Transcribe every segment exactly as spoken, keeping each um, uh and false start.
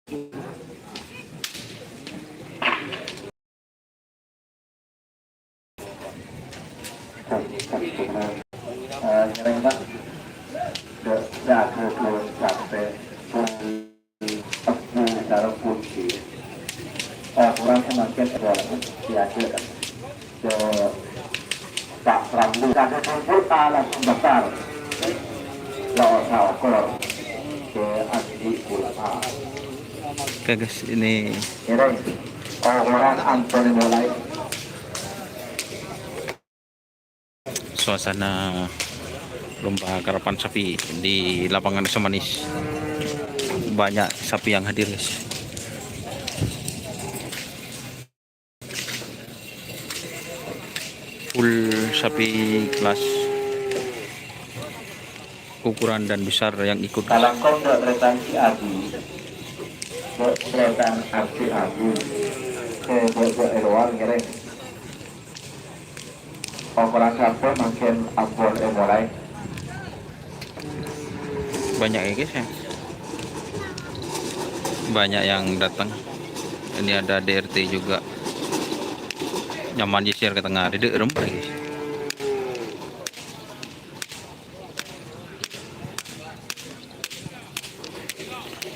Eh, ngereng, Pak. Dek, dek, dek, sampai pukul empat sareng kunci. Oh, kurang semakin, eh, diajak. Ke Pak Ramli, kami kumpul alas besar. Lo saokor ke Andi Ulama. Oke, guys, ini Keren. Oh, orang Anthony mulai. Suasana lomba karapan sapi di lapangan Semanis. Banyak sapi yang hadir, guys. Full sapi kelas ukuran dan besar yang ikut. Kalangkong dek tretan si Adi. Dek tretan si Adi. Eh, dek, dek, eloan, ngereng. Operan sampai makin ampun, eh, mulai. Banyak ya, guys, ya. Banyak yang datang. Ini ada D R T juga. Nyaman di share ke tengah. Dede rempe, guys.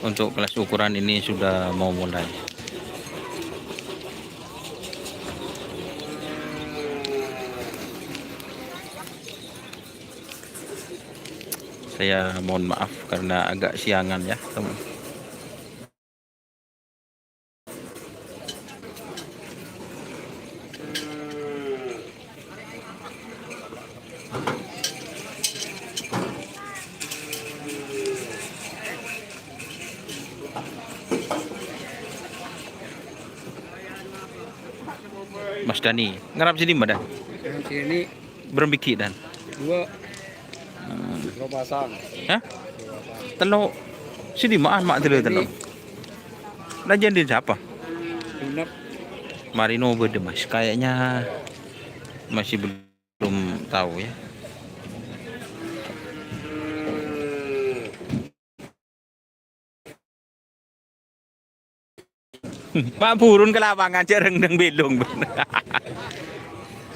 Untuk kelas ukuran ini sudah mau mulai. Saya mohon maaf karena agak siangan ya, teman. Mas Dani, ngarap sini, Mbak, Dan? Sini. Berapa biji, Dan? Dua. Hmm. Dua pasang. Hah? Tello'. Sini, Mak, Mak, tello', tello'. Ini. Lah, jadi siapa? Genep. Marino beda, Mas. Kayaknya masih belum tahu, ya. Mak, burun ke lapangan, cek rendang belong.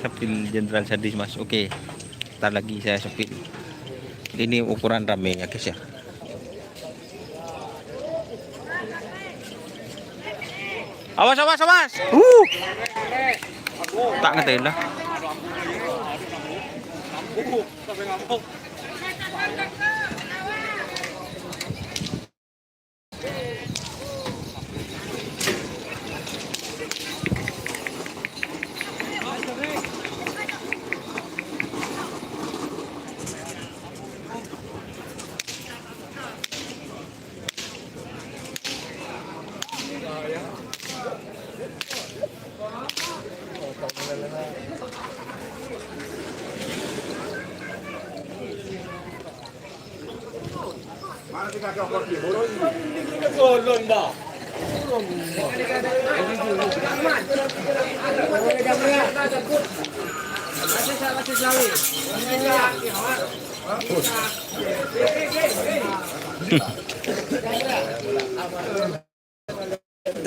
Sepil Jenderal Sadis, Mas. Oke. Ntar lagi saya sepil. Ini ukuran rame ya, guys, ya. Awas, awas, awas. Uh. Tak ngetela.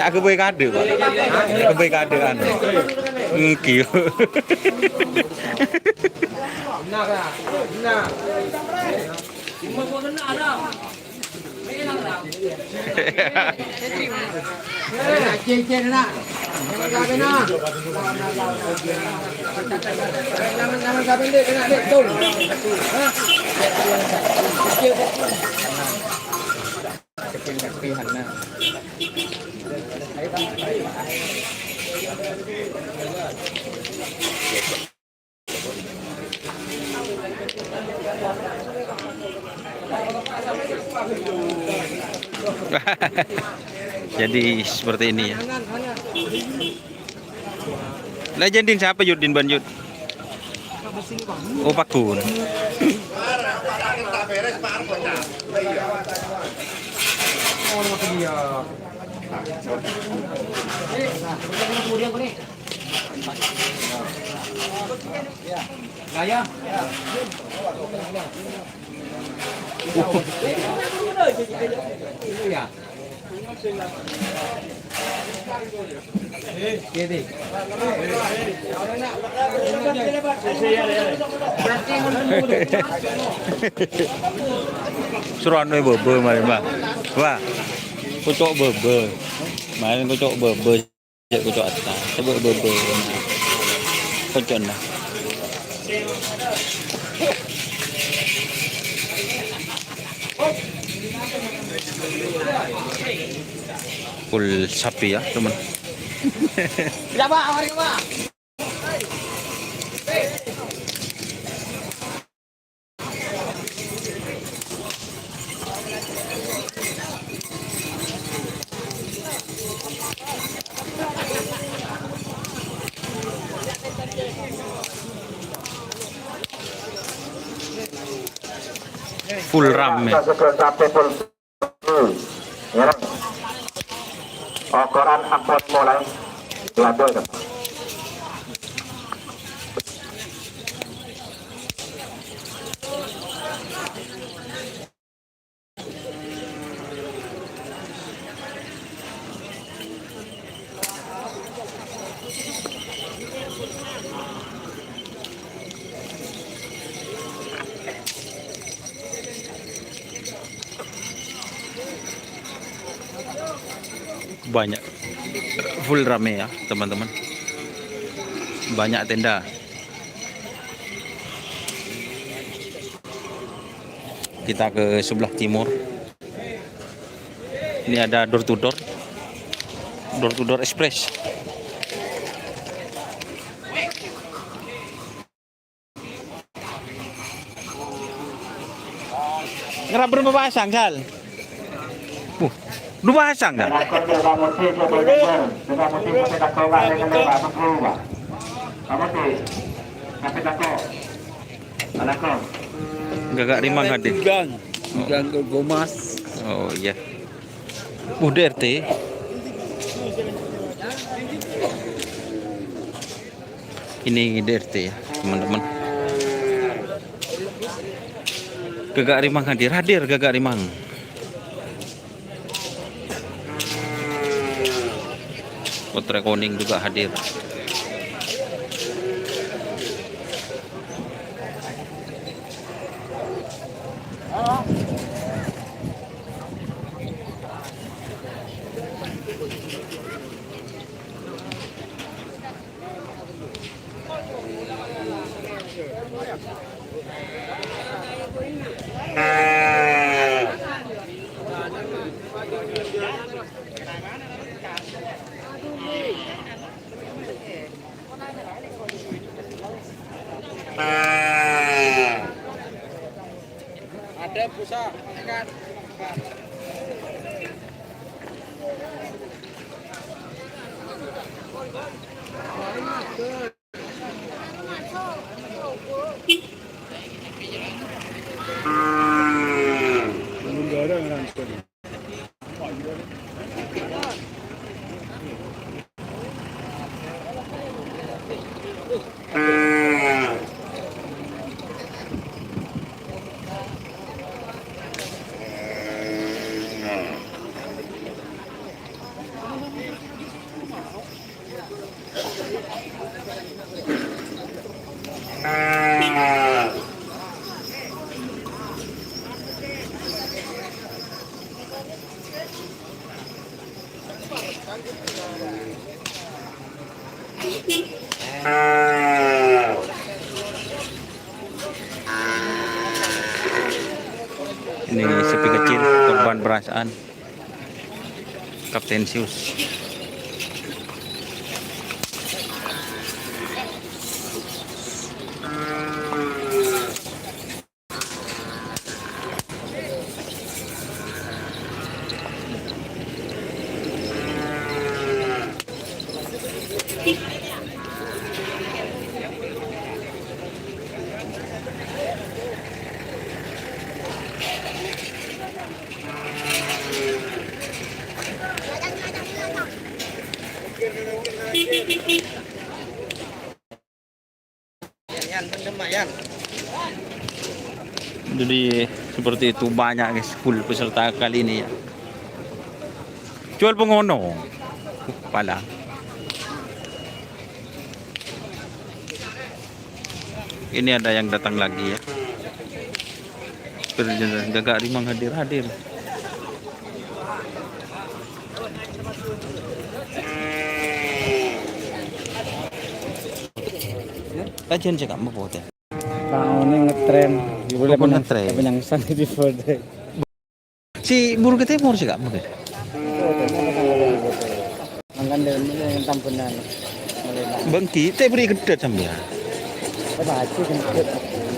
Tak kebaik ada, Pak. Kebaik ada, anu. Nggih. Jadi seperti ini ya. Lah, jandin siapa, Yud, din ban, Yud? Oh, Pakun. Soro anu bâbâ marè, Bang. Wah. Kocok bâbâ. Marè kocok bâbâ. Cek kocok atta. Coba bâbâ. Kocokna. Full sapi ya, teman. Tidak, Pak. Mari, Pak. Full rame. Ngerang. Okoran ampon mulai diatur. Banyak, full rame ya, teman-teman. Banyak tenda. Kita ke sebelah timur. Ini ada door to door. Door to door express. Ngerap berapa pasang, Sal? Uh, dua pasang, Sal? Gagak Rimang hadir. Gang. Gang Gomas. Oh, iya. Uh, D R T. Ini D R T ya, teman-teman. Gagak Rimang hadir, hadir Gagak Rimang. Kotre Koning juga hadir. Ada busa, tekan. Ini sapi kecil, korban perasaan. Kapten Sius. Jadi seperti itu, banyak, guys, full peserta kali ini ya. Jual pongono. Pala. Ini ada yang datang lagi ya. Berjalan gagak rimang hadir-hadir. Kajian cekak mau foto. Taone ngetren. Boleh ngetren. Tapi yang sang di foto. Si buru ke timur sih, Kak, mungkin. Mangkan dari ini yang tampenan. Bengki, teh beri gedhe sampeyan. Apa aja kan?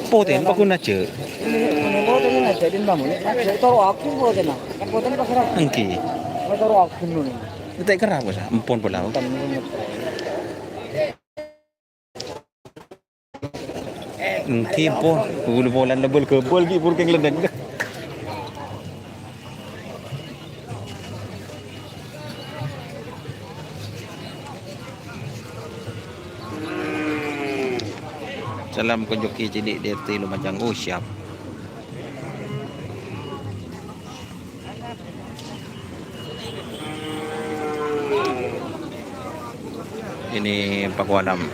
Poten, apa guna aja? Ini poten ini aja, din bangun. Ini aja, toro aku poten, nah. Kan poten pas ra. Engki. Toro aku dulu nih. Teh kera apa, Sa? Empon pola. Kan ini ngetren. Engki, po, bulu bolan lebel gebel ki pur keng lendeng. Salam konjoki cilik D R T Lumajang. Oh, siap. Ini Paku Alam.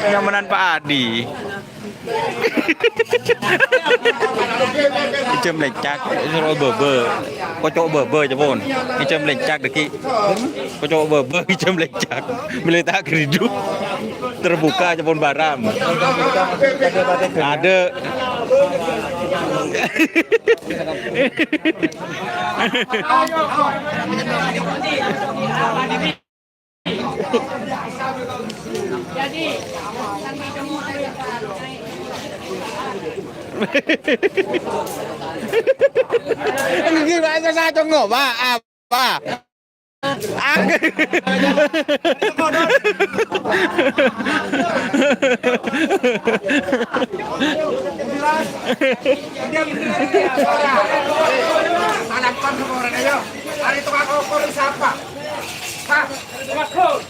Nyamanan Pak Adi. Ijam lecak, soro bebe. Kocok bebe, cepon. Ijam lecak, deki. Kocok bebe, ijam lecak. Meletak geridu. Terbuka, cepon baram. Ada. Gimana satu ngomong apa? Salam kan sama orang ayo. Hari tukang ukur siapa? Hah?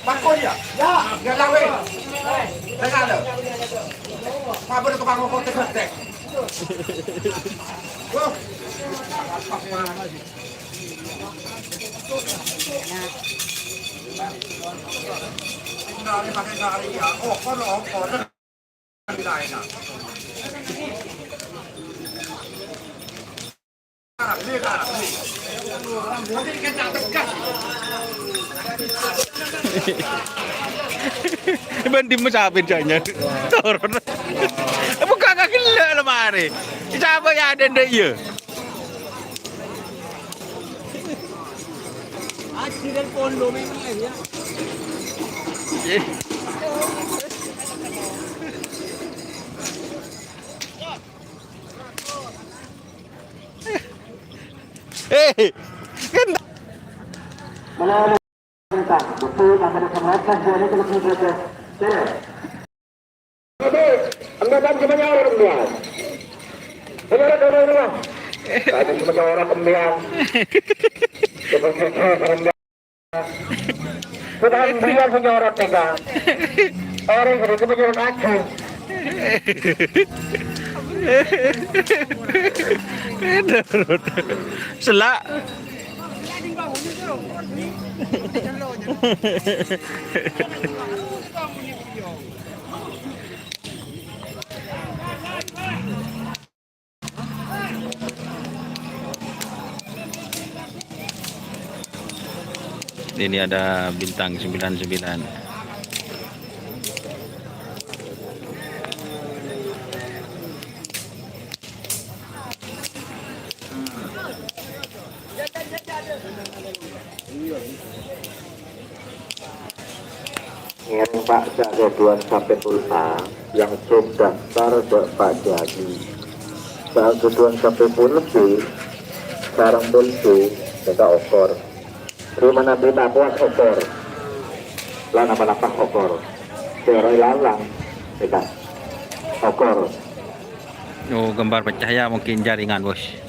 Marco ya? Ya. Ya lah weh. Dengar lo. Apa tukang ukur tegak? Wah. Bandi mesapin janya. Turun. Buka kaki lho lemari. Siapa ya ada ndak iya? Aji dan pondo memang ya. Eh, kan. Betul, sampai di sebelas, kan, dia itu lebih berat. Jadi, enggak kan cuma nyawa orang bilang. Benar, benar, benar. Tadi cuma nyawa orang bilang. Cuma nyawa orang bilang. Bukan bilang punya orang tega. Orang itu punya orang kacau. Sella'. Ini ada bintang sembilan sembilan. Ngèrèng, Pak, sè aghâdhuwân sampè' pulsa yang jhâ' daftar dâ' Pak Jali. Sè aghâdhuwân sampè' pulsa sareng pulsa nèka okor. Rè manabi ta' kowat okor. La napa-napa okor. Sè ora èlang-èlang nèka okor. Oh, gambar bercahaya mungkin jaringan, Bos.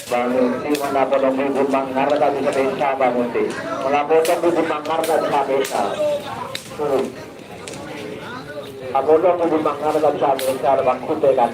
Bang Muti, manabi bubun mangar ta' bisa pèsa, Bang Muti. Manabi bubun mangar ta' bisa pèsa. Hmm. Manabi bubun mangar ta' bisa pèsa, Bang Muti kan.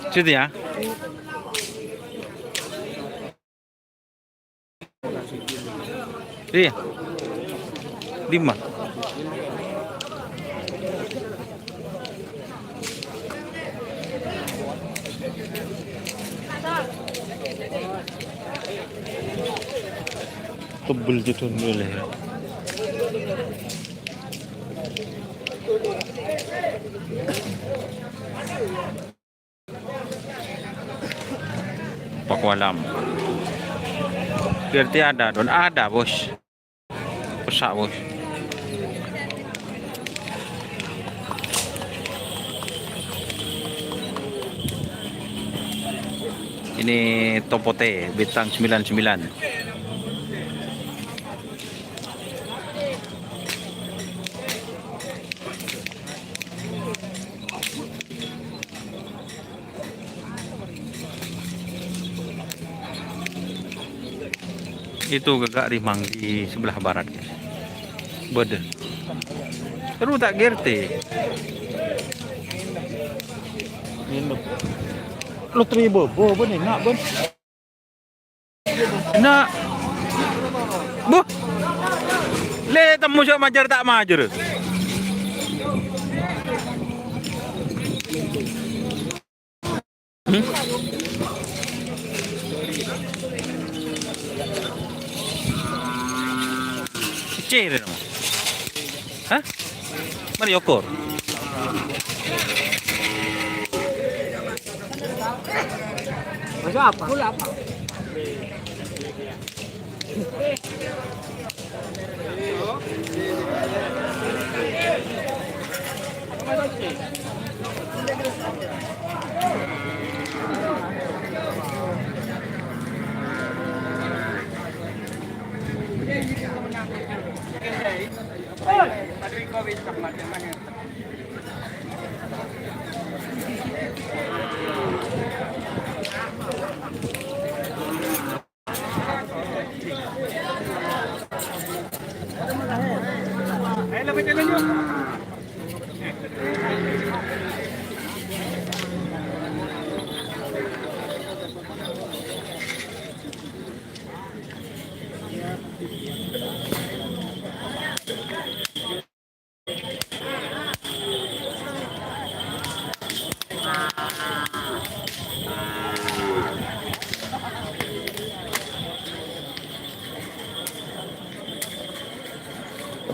Situ ya. Iya. Lima. Tebel judulnya lah ya. Pakualam. Berarti ada, Don. Ada, Bos. Pesak, Bos. Ini Topote, bintang sembilan sembilan. Itu gagak rimang di sebelah barat. Bâdâ. Terus tak ngerti. Ini. Lo terima bobo, Bun, enak, Bun. Na'. Buh. Le, temmo sè majâr ta' majâr. Hmm? Cèrè, no. Hah? Mari okor. Masuk apa? Gula apa?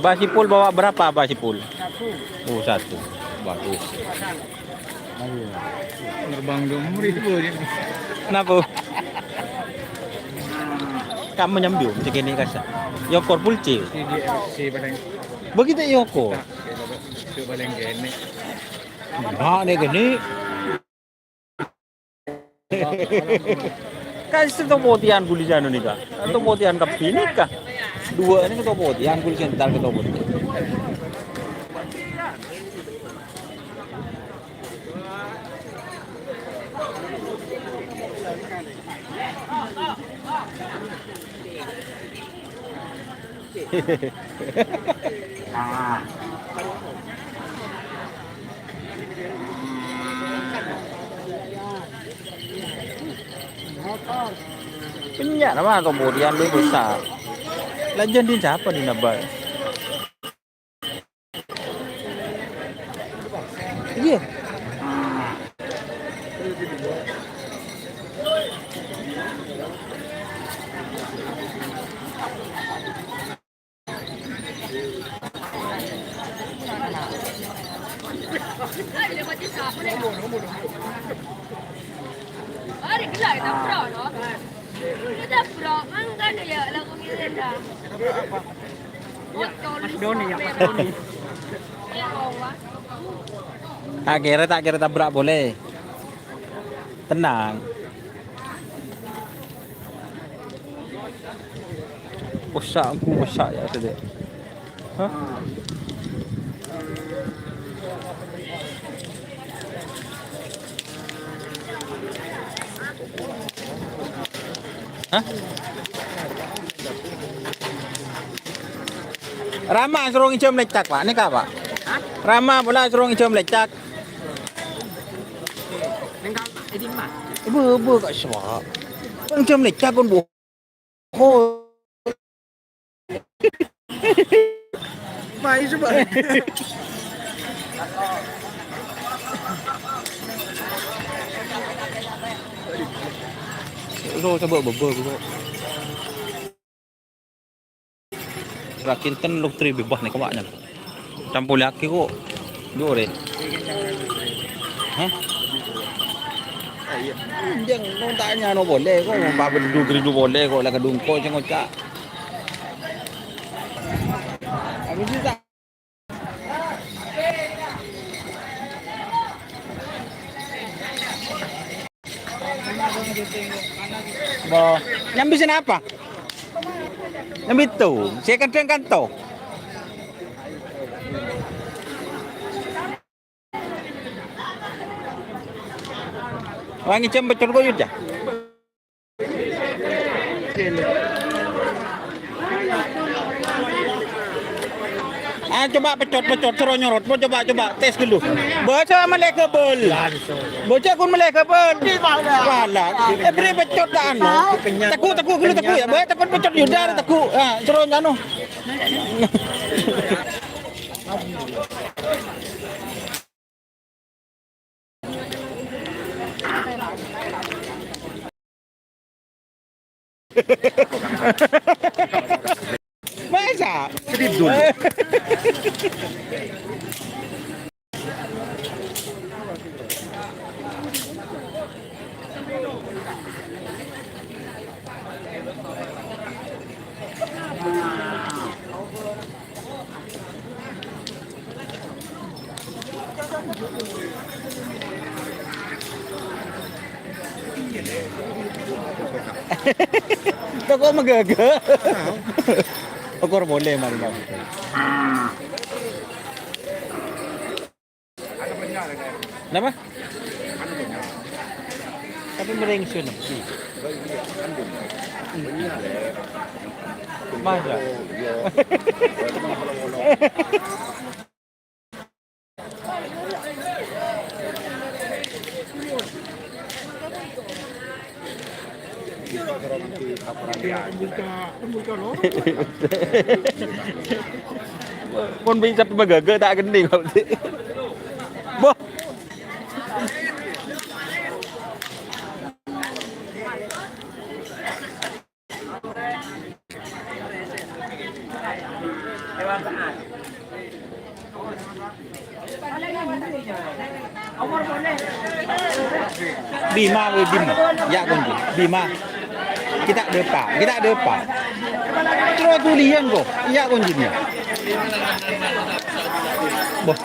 Abah Sipul bawa berapa, Abah Sipul? Satu. Oh, satu. Bagus. Nerbang dong, ribu. Kenapa? Kamu nyambi, cek ini kasa. Yokor pulci. Si, si paling. Begitu yokor. Itu paling gini. Nah, ini gini. Kan sè to potèyan ghuli sè anu nèka. To potèyan kabbhi nèka. Duwâ' nèka to potèyan ghuli sè entar ka to potèyan. Bânnya' nama kemudian lu besar. Lah, jân dhin sapa dhin abâ'? Iyâ. Akhèrra ta' kèra tabrak polè. Tenang. Osa', engko' osa' yâ, Dek. Hah? Hah? Rama suruh ngèjhâm lècak, Pak. Nèka, Pak. Rama polè suruh ngèjhâm lècak. Bâ, bâ, Kak Swa. Kan jam lècak, kon, Bu. Mai, coba. Lo, coba bebel, Bu. Rakinten luk tri bebas nèko, Pak, nyan. Campolèyaghi, kok. Jhughân. Hah? Jâng, mon ta' nyano polè, kok, mon pabendhu grindu polè, kok, la kadhungko sè ngoca'. Abis itu ta' Bo, nyambi sè napa? Nyambi to, sè kandhâng kanto. Wah, ngèjhâm pècot koyut, yâ. Ah, coba pècot, pècot, soro nyorot, coba, coba, tes dulu. Bâ, sè mellè kebel. Bocah kon mellè kebel. Wala, eh, beri pècot ta' anu. Teggu', teggu' dulu, teggu', yâ. Bâ, teggu' pècot Yuda, teggu'. Ah, soro anu. Masa? Sedih dulu. Toko magaga. Okor boleh, mari, Bang. Napa? Tapi merengsu, no. Masa? Pon bisa pemagaga tak gending. Boh. Bima, weh, Bima. Yâ, konjin. Bima. Kita depan. Kita depan. Terus tulian kok. Yâ, konjinnya. Boh.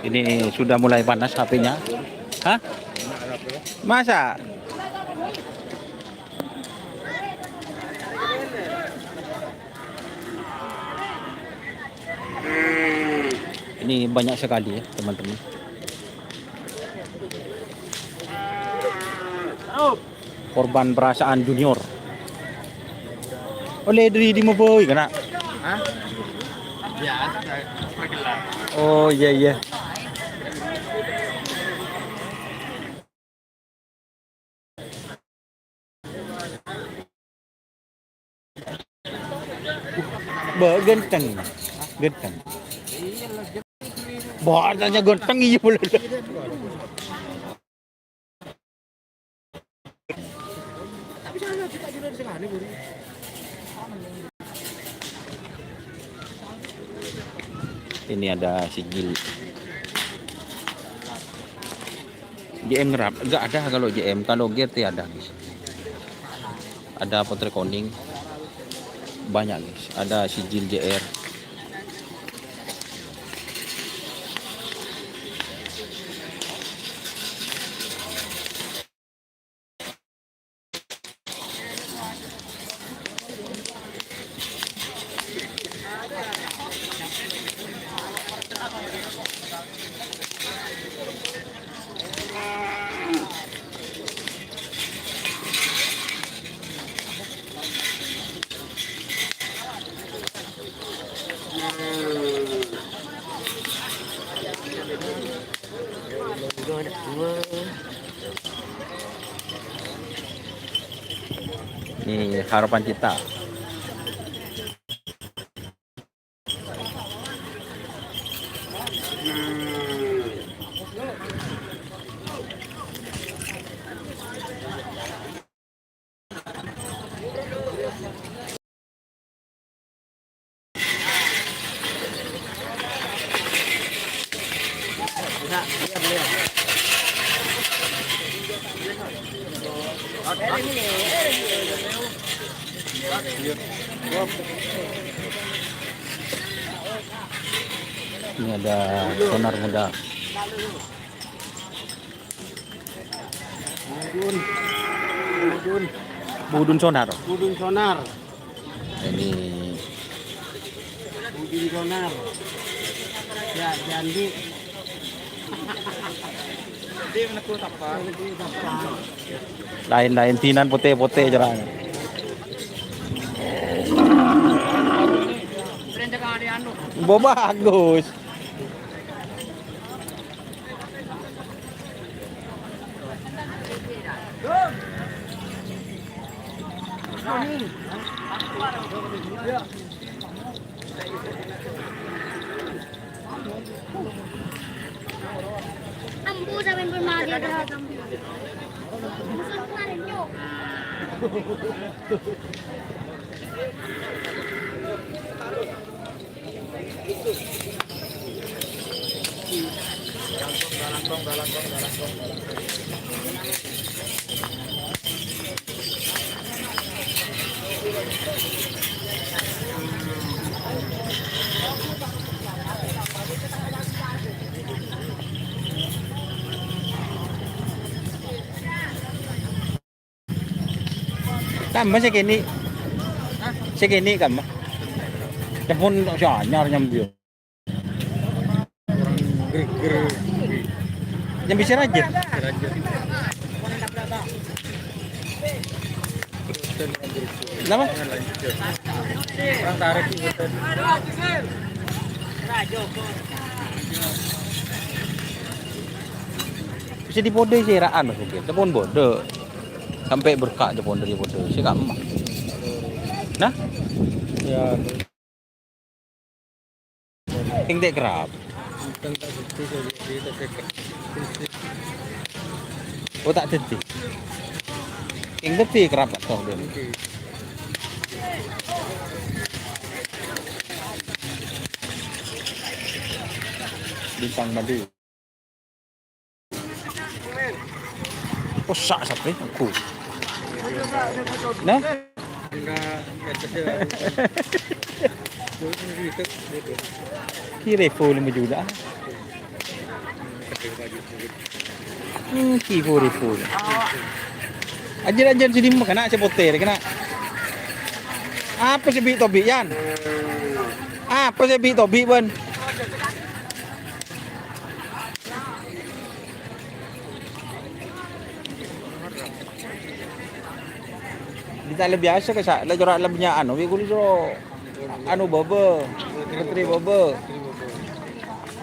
Ini sudah mulai panas H P-nya. Hah? Masa? Ini banyak sekali ya, teman-teman. Korban perasaan junior. Ollè dâri dimma bhâi, kana'? Hah? Ya, pergelang. Oh, iya, iya. Bâh, ganteng. Ganteng. Bâh, tanya ganteng, iya, boleh. Ini ada sijil. J M Ngerap, enggak ada kalau J M, kalau G T ada, guys. Ada Potrek Koning, banyak, guys. Ada sijil J R. Ini Harapan Cita. Ini ada sonar muda. Budun. Budun. Budun sonar. Budun sonar. Ini. Budun sonar. Ya, jandi. Lain-lain dinan pote-pote carana. Bo bagus. Ambu sampeyan pun mage, Bro. Musuh kemarin, Cuk. Kamma sè kènè'? Sè kènè' kamma? Telepon sè anyar nyambi. Nyambi sè rajâ. Napa? Orang tarik. Bisa dipodoi sè ra'an, Mas, mungkin. Cepon bodo. Sampai berkak cepon dari bodo. Sè kamma. Nah? Ya. Sing tek kerap. Bukan tak betul, saya beri tak cek. Oh, tak daddi. Sing daddi kerap toh, Bun. Oke. Bintang madu. Rusak sampe aku. Nah? Kira full lima juta. Hmm, ki full, full. Anjir, anjir, sini mah kena sè potè, kena. Apa sè bi' tobi', Yan? Apa sè bi' tobi', Bun? Dita' la biyasa ka sa', la cora' la bânnya' anu, wi kuli coro' anu bâbâ, menteri bâbâ.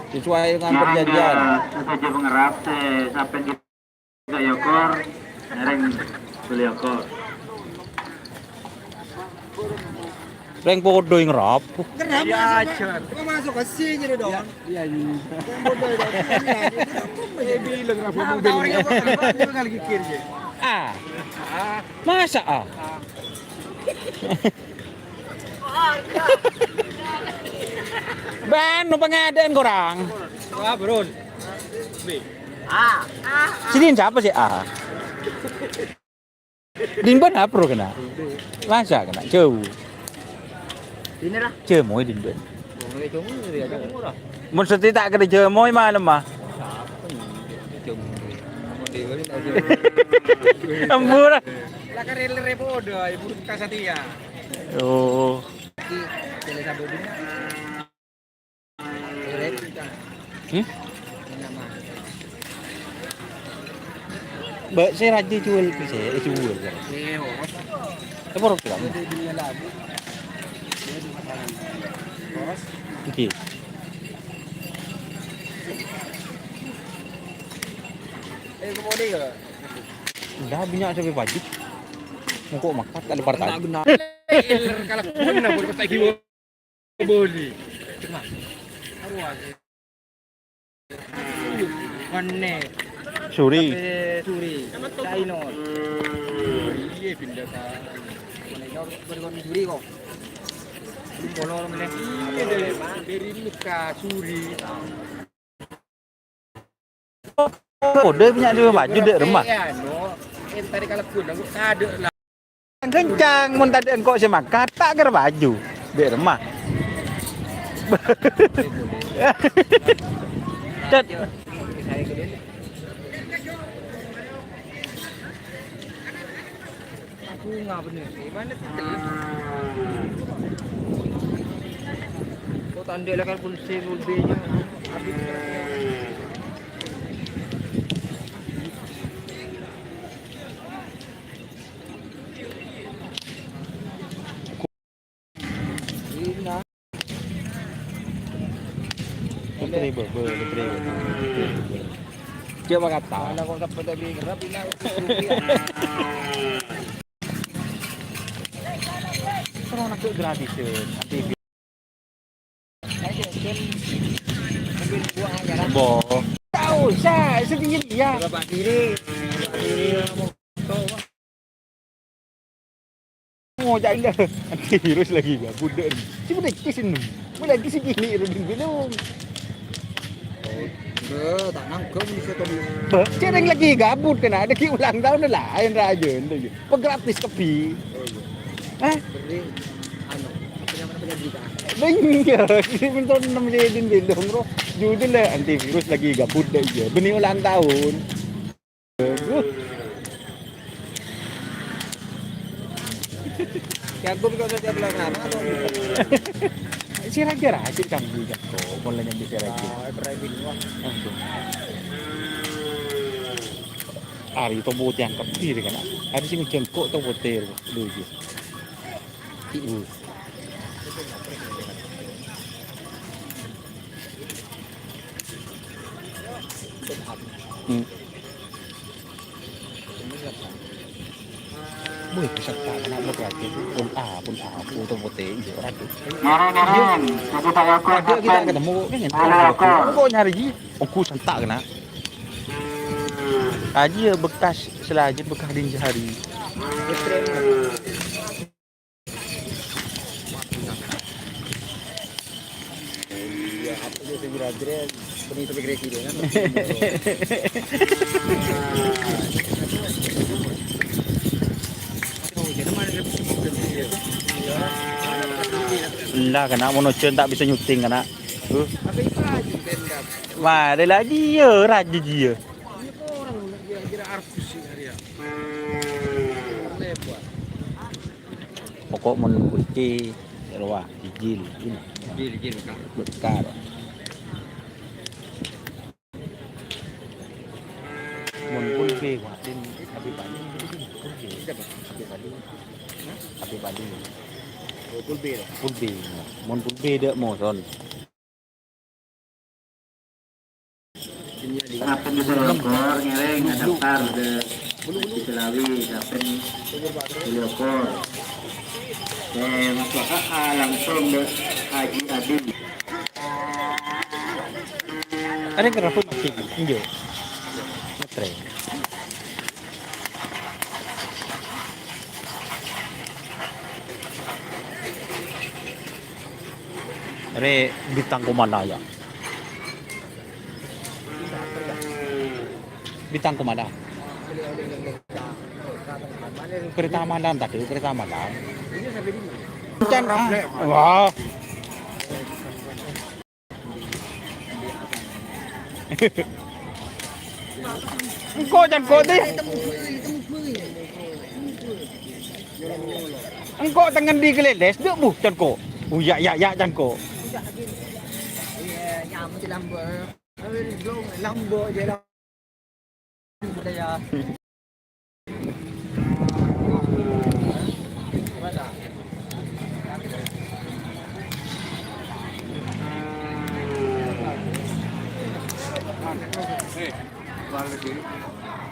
Sesuai dengan perjanjian. Saja pengerap, se-, sampai kita yokor, ngereng beli yokor. Reng podo yang rapuh. Ngerem. Iya, masuk, Jon. Kok masuk ke sini, dong? Iya, iya, iya. Reng podo, dong. Iya, iya. Dia bilang rapuh mobil. Tahu, tahu, tahu, tahu, tahu, tahu, tahu, tahu. Ah. Ah. Masa, ah? Ah. Ban, no pengadaan korang. Wah, bro. Bi. Ah. Sini siapa sih, ah? Din bân apa ro kena? Masa kena jauh. Sini lah. Jemoi din bân. Wong e jemoi ya, jemoi lah. Mun seti tak kena jemoi malem mah. Jemoi. Ampun. Lah karele podo, Ibu Kasatia. Oh. Iki, tele sampai dulu. Hmm? Mbak, saya raja jual ke saya, eh, jual, ya. Apa orang bilang? Oke. Udah, banyak sampai pagi. Mongko makan, ada partai. Kalau pun, nah, buat tak gila. Boli. Cuma. Aduh, aku. Wane. Suri. Sampai Suri. Sainor. Iya, pindah ke Sainor, baru Suri kok. Belum kolor meneh. Iya, dari, dari Mekah, Suri. Kode punya dua baju dek rumah. Iya, no. Eh, tadi kalau pun, aku sadar lah. Kencang, mun tadâ' engko' sè mangkat, ta' kèra baju. Bi' remma. Cet. Aku ngapa nih? Gimana sih, Tel? Kok tandè lakar pun sè ngombe nya? Putri bebe, putri bebe. Dia mengata. Ana kok dapat dari kerap ini. Terus nak gratis, eh, aktif. Bo. Tahu, saya sedingin dia. Bapak diri, bapak diri, mau tahu, Pak. Oh, janda. Antivirus lagi gabut deh. Si udah kisin. Mulai kisin gini, udah bilang. Beh, tak nangkep ini saya tadi. Beh, cereng lagi gabut kena. Ada ki ulang tahun lain raja. Penggratis kepi. Oh, iya. Hah? Beri, anu, apa namanya, penyedih, Kak? Lah iya, ini minta enam jadi dinding dong, bro. Jujur lah, antivirus lagi gabut deh, iya. Beni ulang tahun. Aduh. Jago juga udah tiap bulan lama atau? Si raja rajin kan juga kok, mulai nyambi si raja. Ah, driving, wah. Aduh. Ari to bocah angkat diri kan. Ari sing jengkok to botir dulu. Ibu. Hmm. Wih, peserta kena berarti pun A, pun A, pun A, pun T, iya, aduh. Marang-marang, satu tak yakin, aduh, kita ketemu, kan? Aduh, aku nyari ji, aku sentak kena. Aji ya bekas selajin, bekas dinjari. Iya, apa dia segera jere, penuh sampai kira-kira, kan? Endah, kena mono Jen tak bisa nyuting, kena. Huh. Wah, ada lagi ya, raja dia. Pokok mon kunci rowa, jijil, ini. Jijil, jijil, Kak. Bekar. Mon pun B, watin Abi Bali. Siapa? Abi Bali. Hah? Abi Bali. Oh, pun B, ya? Pun B. Mon pun B dek mo, son. Sampun bisa lokor, ngereng, daftar, udah. Di Selawi, sampun di lokor. Eh, masuk A A langsung ke Haji Adi. Ada keraput masih, enggak? Ngetrek. Rè, Bintang Komala, ya. Bintang Komala. Kereta malam tadi, kereta malam. Can, ah, wah. Engko' can ko' dhi. Engko' teng ngendi kelelles, dek, bu, can ko'. Bu, ya, ya, ya, can ko'.